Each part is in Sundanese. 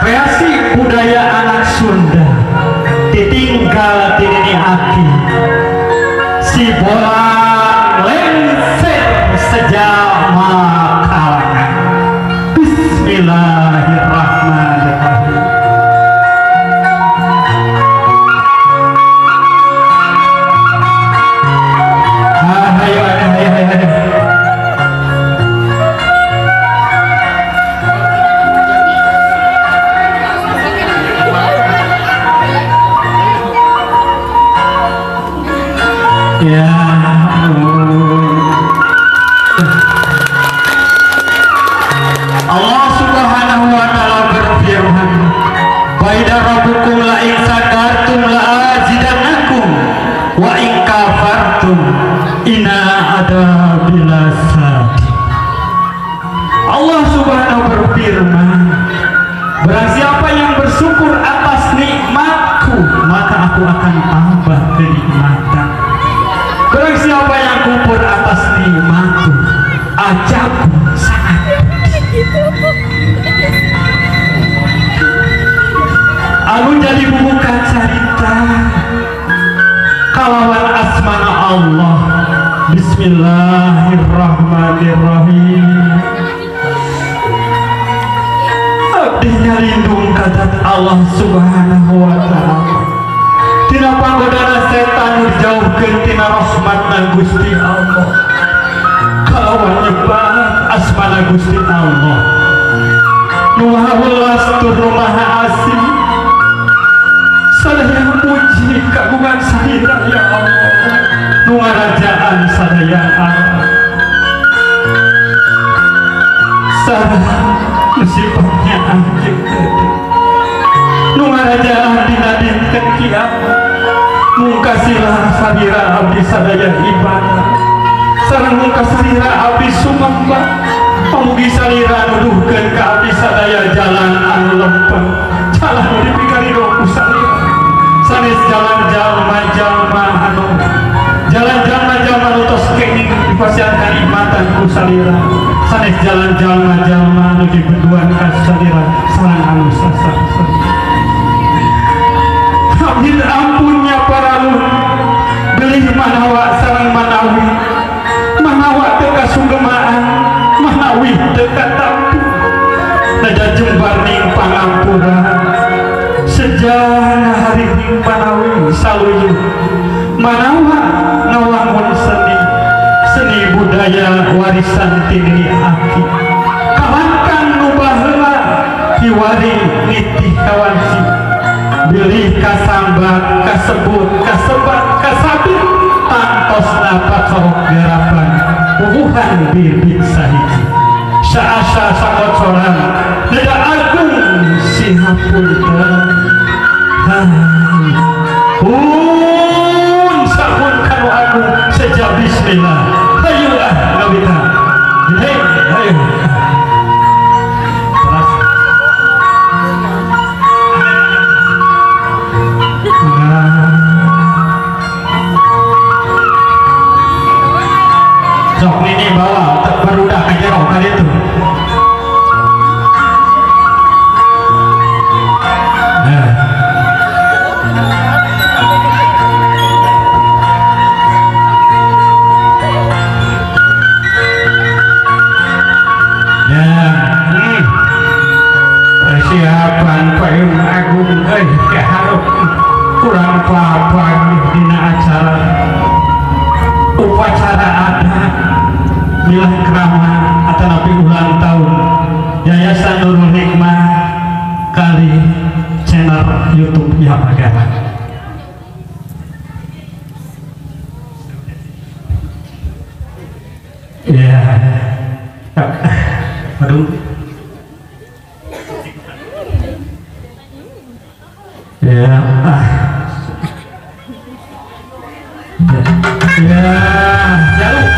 Kreasi budaya anak Sunda ditinggal dinini aki si bolang lengser sejak makalangan. Bismillahirrahmanirrahim. Ayo ayo ayo ayo. Ya Allah Subhanahu wa ta'ala berfirman, "Wa idza rabbukum la in syakartum la azidannakum wa in kafartum inna adzabi lasadid." Allah Subhanahu berfirman, barang siapa yang bersyukur atas nikmatku, maka aku akan tambah kenikmatan. Barang siapa yang kufur atas nikmatku, azabku sangat pedih. Anu jadi buka carita kalawan asmana Allah. Bismillahirrahmanirrahim. Abdi nyalindung kadat Allah Subhanahu wa ta'ala. Tina panggodana setan dijauhkeun tina rahmatna Gusti Allah. Kalawan nyebat asmana Gusti Allah. Nu maha welas tur nu maha asih. Sadaya puji kagungan salira ya Allah. Nu ngarajaan sadaya alam. Sareng nu sifatnya anjeun teh. Nu ngarajaan dina dinten kiamat. Mungkasilah salira abdi sadaya ibadah, sareng mungkasira abdi sumembah. Pamugi salira nuduhkeun ka abdi sadaya jalan anu lempeng, jalan nu dipikarido ku salira. Sanes jalan jalma-jalma anu jalan jalma-jalma anu tos kenging dipasihan kanikmatan ku salira. Sanes jalan jalma-jalma anu dibenduan ka salira sareng anu sasar. Abdi ampunnya para belih manawa sareng manawi, manawa teu kasunggemaan, manawi teu katampi. Naja jembar ning pangampura sejana hari ning manawi saluyu. Manawa ngawangun seni, seni budaya warisan tinini aki. Kalangkan nu baheula kiwari nitih kawansi. Bilih kasambat, kasebut, kasebat, kasabit, tangtosna pacorok garapan, puguhan bibit sahiji. Saasa sakocoran, neda agung sihapunten. Pun sabun kanu agung sejak bismillah. Hayu ah ngawitan. Hei, hayu. Sok ini bawa barudak aja rok kali itu. Nah. Ya, persiapan payung agung kurang apa-apa dina acara upacara adat milah krama atau nabi ulang tahun Yayasan Nurul Hikmah kali channel YouTube Yamagata. Ya. Aduh. Ya. Ya. Jauh.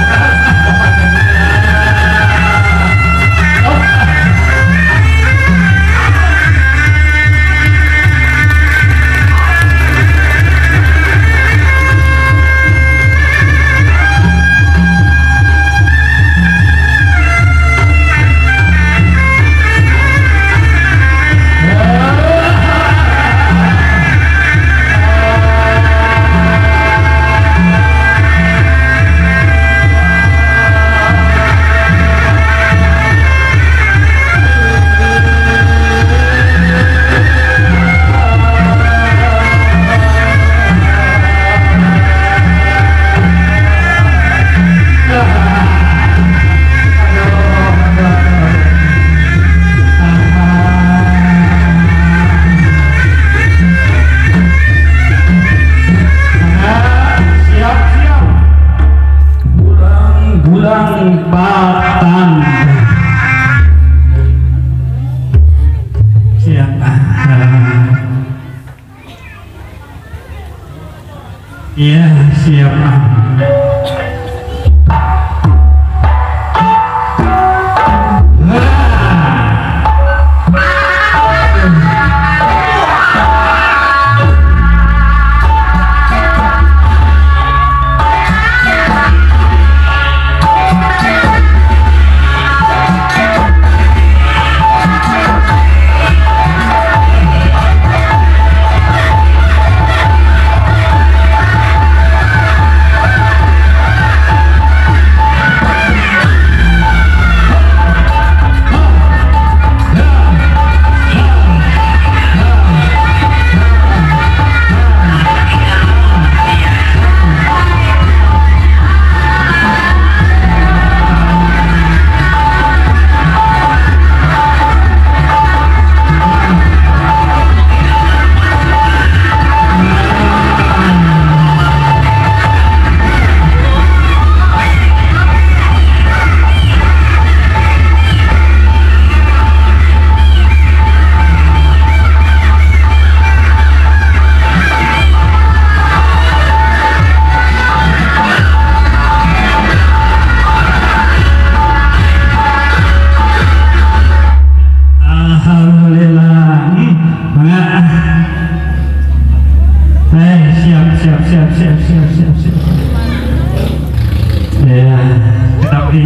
Iya, siap. Siap. Ya, tapi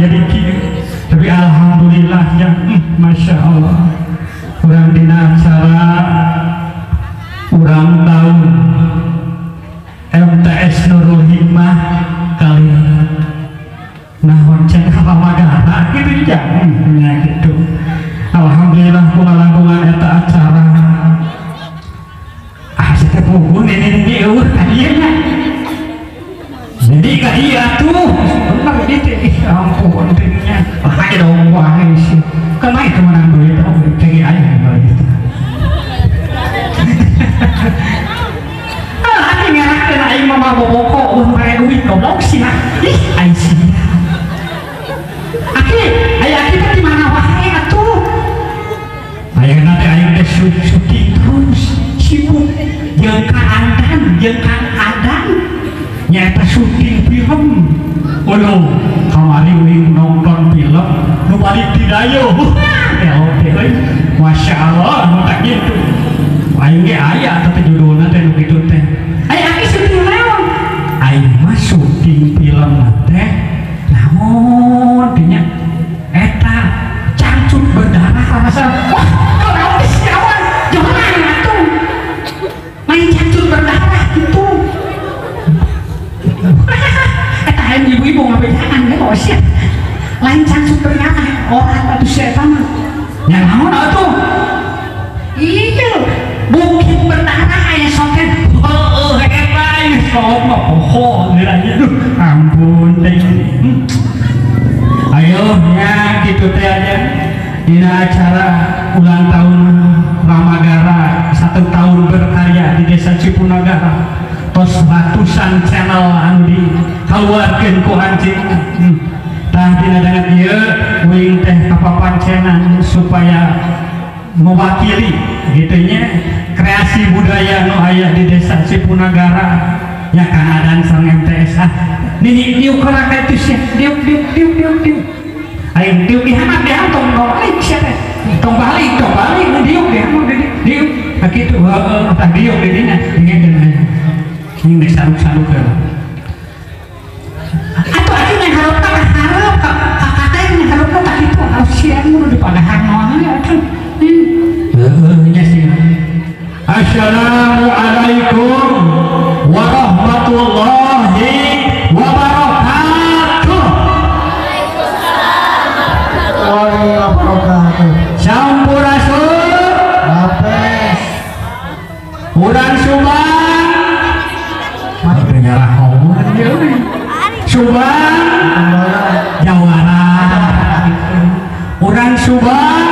jadi kieu. Tapi alhamdulillah ya, Masya Allah. Urang dina acara urang tahun MTS Nurul Hikmah kali naon cenah Ramagara gitu ya, ya gitu. Alhamdulillah pengalangkungan eta acara. Ah saya pugun ini eueuh ka dieu nya. Jadi ka dieu atuh bener gitu. Ih ampun teh nya. Lah dong wae sih. Kan mah itu menang duit cegi aja kalau gitu. Ah aki ngarahkeun aing mah boboko eueuh mere duit goblok sia. Ih aing sia. Aki, aya aki teh di mana wae atuh? Ayeuna teh aing teh syuting terus, sibuk jeung kaandan, jeung kang adan. Nyaeta syuting film. Waduh, kamari uing nonton film nu balik di dayo. Ya oke euy. Masya Allah, nu tak gitu. Aing ge aya teh judulna teh nu kitu teh. Aya aki syuting naon? Aing mah syuting film teh naon teh nya? Eta cangcut berdarah rasa. Wah, kalau siawan jangan atuh. Main cangcut berdarah gitu. Eta aing ibu-ibu ngabejaan ge sia. Lain cangcut berdarah orang atuh setan mah. Nya naon atuh? Iya, bukit berdarah aya soten. Heueuh eta ieu sok mah poho geura ieu. Ampun teh. Ayo nya kitu teh aja. Dina acara ulang tahun Ramagara 1 tahun berkarya di Desa Cipunagara. Tos ratusan channel anu dikaluarkeun ku anjeunna. Tah dina danget ieu uing teh kapapancenan supaya mewakili gitu nya kreasi budaya nu aya di Desa Cipunagara nya kang adan sareng MTS. Ah nini diuk heula ka itu sia, diuk diuk diuk diuk diuk. Aing diuk di handap di handap tong balik sia teh. Tong balik diuk di handap diuk. Tah kitu heueuh tah diuk di dinya dengekeun aya. Ning geus saruk-saruk heula. Atuh aki mah hareup ka hareup ka kakak teh hareup ka kitu sia mun dipadahan wae atuh. Heueuh nya sih. Assalamualaikum warahmatullahi wabarakatuh. Waalaikumsalam wabarakatuh. Sampurasun. Rampes. Urang Subang. Nyalah Subang Jawara. Urang Subang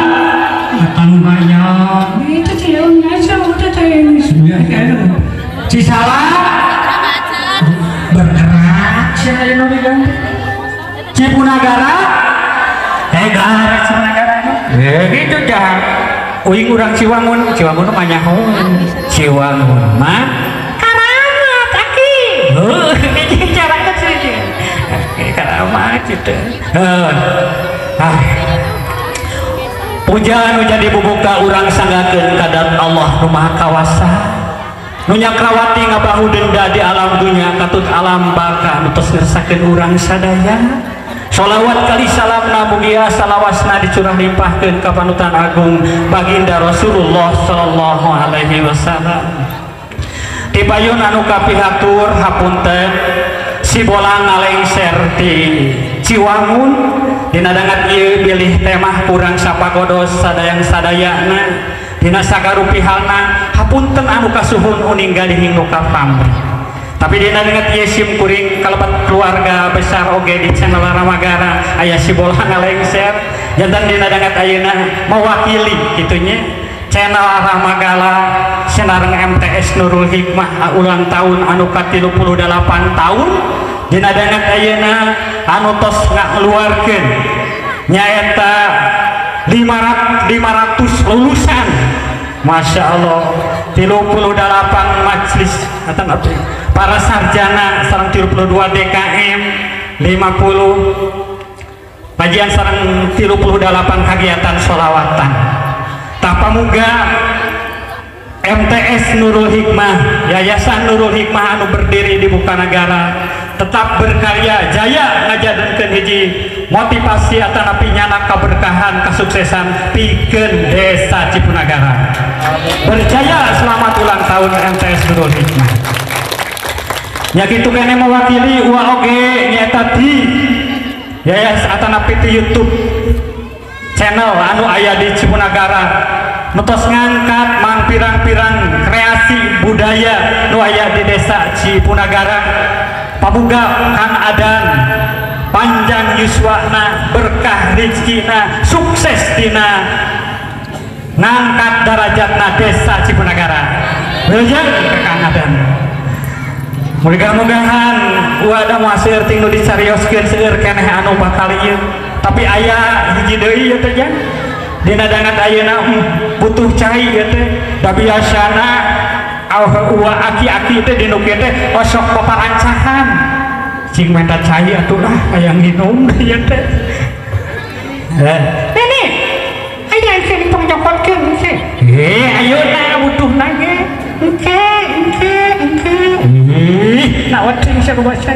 akan banyak. Itu ciumnya udah Cisalak bergerak Cipunagara gara Cipunagara gitu dah. Uing urang Ciwangun, Ciwangun mah nyaho. Ciwangun mah karamat aki. Heuh, cara sih. Karamat gitu. Ah. Puja nu jadi bubuka urang sanggakeun kadat Allah nu Maha Kawasa. Nu nyakrawati ngabahu denda di alam dunya katut alam baka nu tos ngersakeun urang sadaya. Sholawat kali salamna mugia salawasna dicurah limpahkeun ka panutan agung baginda Rasulullah sallallahu alaihi wasallam. Tipayun anu kapihatur hapunten si bolang ngalengser di Ciwangun dina dangat ieu bilih temah kurang sapagodos sadayang sadayana dina sagarupi halna hapunten anu kasuhun uning galih nu kapamrih. Tapi dina dangat ieu sim kuring kalebet keluarga besar oge di channel Ramagara aya si bolang ngalengser jantan dina dangat ayeuna mewakili kitunya channel Ramagara senareng MTS Nurul Hikmah ulang tahun anu ka-38 tahun dina dangat ayeuna anu tos ngaluarkeun nyaeta 500 lulusan. Masya Allah 38 majelis para sarjana sareng 32 DKM 50 bagian sareng 38 kegiatan sholawatan. Tapamuga MTS Nurul Hikmah, Yayasan Nurul Hikmah anu berdiri di Bukanagara tetap berkarya jaya ngajadankeun hiji motivasi atanapi nyana keberkahan kesuksesan pikeun desa Cipunagara. Berjaya, selamat ulang tahun MTS Nurul Hikmah. Nya kitu keneh mewakili ua oge nyaeta di Yayasan atanapi ti YouTube channel anu aya di Cipunagara nu tos ngangkat mang pirang-pirang kreasi budaya nu aya di desa Cipunagara. Pamuga Kang Adan panjang yuswana, berkah rezekina, sukses dina ngangkat darajatna desa Cipunagara. Wilujeng ke Kang Adan. Mudah-mudahan uada moal seueur ting nu dicarioskeun seueur keneh anu bakal ieu. Tapi aya hiji deui ieu teh jan. Dina dangat ayeuna butuh cai ieu teh. Da biasana ua aki-aki teh dinu kieu teh osok paparancahan. Cing menta cai atuh lah hayang nginum ieu teh. Nini, aya engke dipangjokotkeun engke. Ayeuna butuhna ge. Engke engke engke. Ih, nak weting sia baca.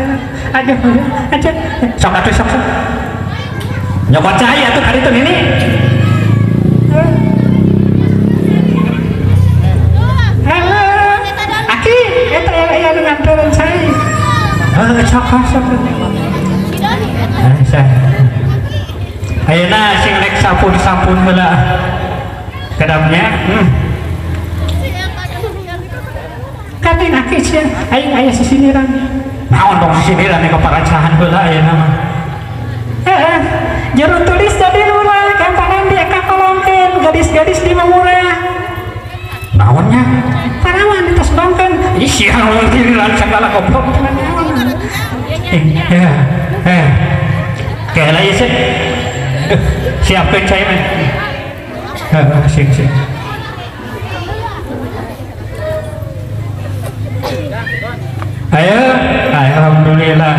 Aduh, aja. Sok atuh sok. Nyokot cai atuh kali itu nini. Halo. Aki, eta aya nu ngantereun cai. Heuh, sok sok. Ayeuna sing rek sampun-sampun heula. Kedapnya. Katin aki sia, aing aya sisiniran. Naon dong sisiniran nek parancahan heula ayeuna mah. Heeh, juru tulis jadi lurah, kampangan dia kakolongkeun, gadis-gadis di murah. Naonnya? Parawan ditos dongkeun. Ih sia siniran sagala goblok naon. Kayak ieu sih. Siapkeun cai mah. Heeh, sing sing. Ayo, alhamdulillah.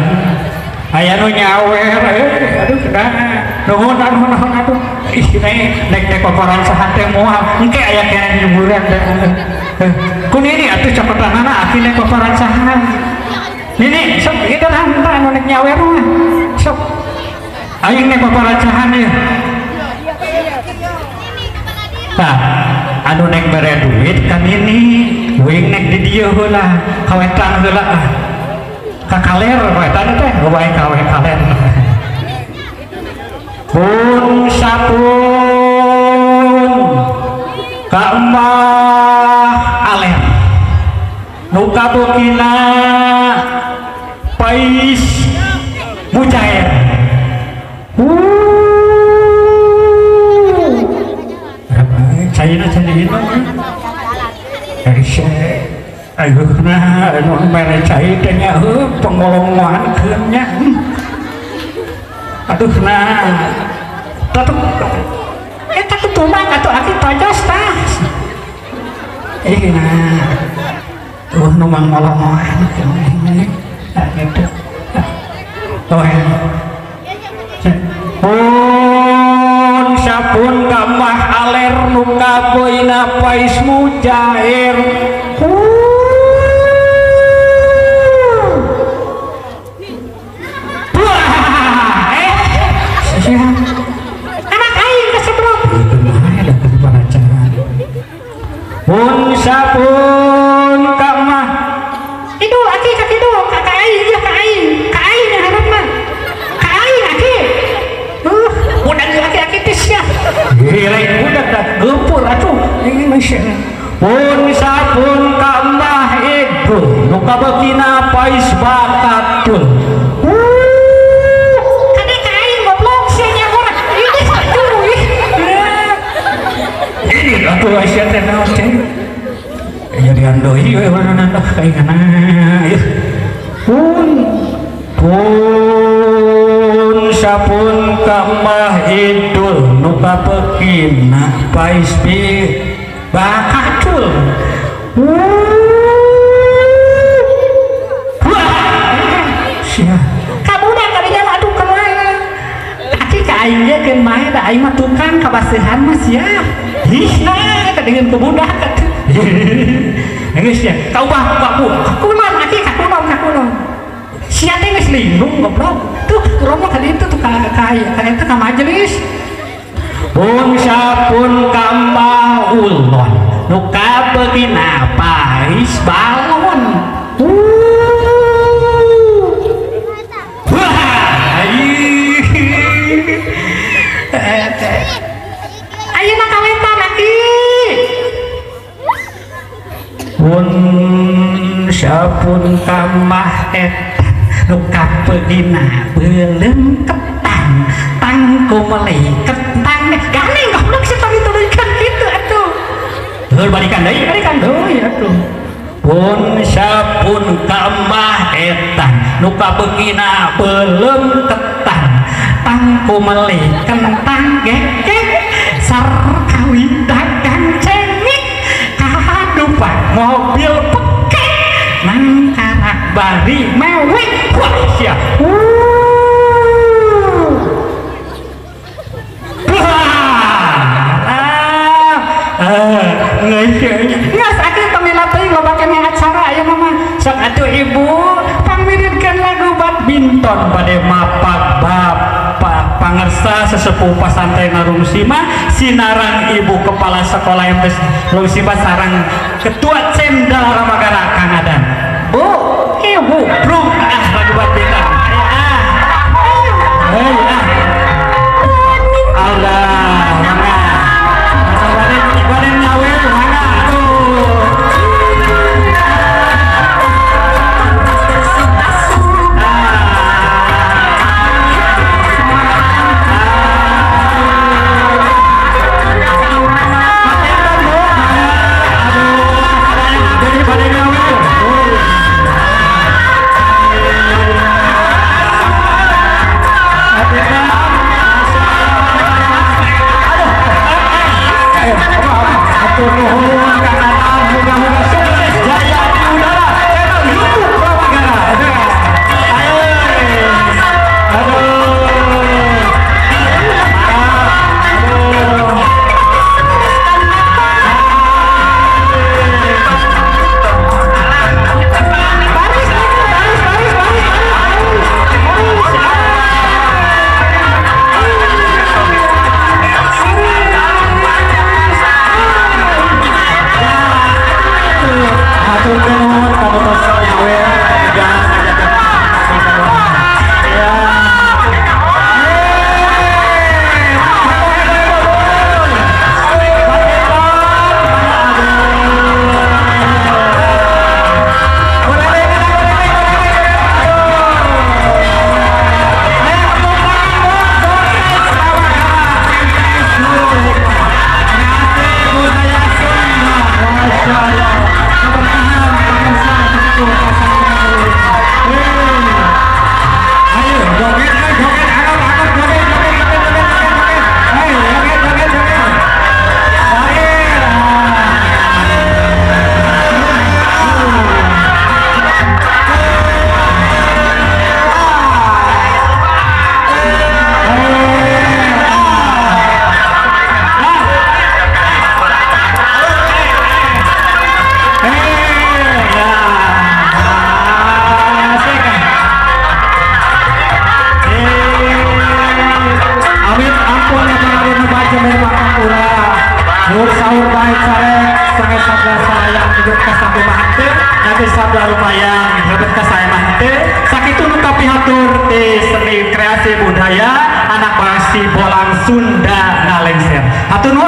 Aya nu nyawer, aduh dah. Nuhun nuhun atuh. Ih, nek nek paparan saha teh moal. Engke aya keneh nyuguran teh. Ku nini atuh cokotanana aki nek paparan saha. Nini, sok ieu tah anu nek nyawer mah. Sok. Aing nek paparan saha ieu. Tah, anu nek mere duit ka nini, uing nek di dieu heula, kawetan heula. Ka kaler wetan teh, wae kawe kaler. Pun sapun ka emah aler. Nu kabukina pais mujair. Caina caina ayeuna anu mere cai teh nya heuh pengolongan nya. Aduh nah tetep eta kutuman atuh aki tojos tah. Nah tuh nu mangolongan gitu. Oh pun sapun kamah aler nu kaboina pais mujair. Anak aing kesebrok. Pun sapun kamah idul aki ka kidul ka aing ya ka aing ka aing harapna ka aing aki. Budak aki-aki teh sia. Lain budak dah geumpur atuh. Pun sapun kamah idul nu kabekina pais bakatul. Kade ka aing goblok sia nyaho. Ini aduh. Ini atuh sia teh naon teh. Jadian deui we urang kaingana. Pun pun sapun kamah idul nu kapekina pais bi bakatul. Sia kabudak kadinya aduh kumaha aki ka aing ge keun mae da aing mah tukang kabaseuhan mah sia. Ih nah kadengeun ku budak atuh. Geus sia kaubah ku kakulon aki kakulon kakulon. Sia teh geus linglung goblok. Tuh romo tadi itu tuh ka eta ka majelis. Pun sapun kambah ulon nu kabeukina pais balon. Ayeuna kawetan aki. Pun sapun kamah eta nu kapeugina beuleum ketan tangku meuli ketang gandeng goblok si tuluy-tuluykeun kitu atuh. Heuh balikan deui atuh. Pun sapun kamah eta nu kabeukina beuleum ketan tangku meuli kentang gekek sarkawi dagang cengek kahadupan mobil pekek nangkarak bari mewek wah sia. Ngas akhir pamila teuing loba keneh acara ayeuna mah sok atuh ibu pangmiridkeun lagu badminton bade mapak bapak pangersa sesepuh pasantren Rungsima sinarang ibu kepala sekolah MTs Rungsima sarang ketua Cendal Ramagara Kang Adan. Bu, ibu brung ah lagu badminton. Hei ah. Allah, mangga. Bade nyawer mangga atuh. Seni kreasi budaya anak bangsi bolang Sunda ngalengser. Hatur nuhun.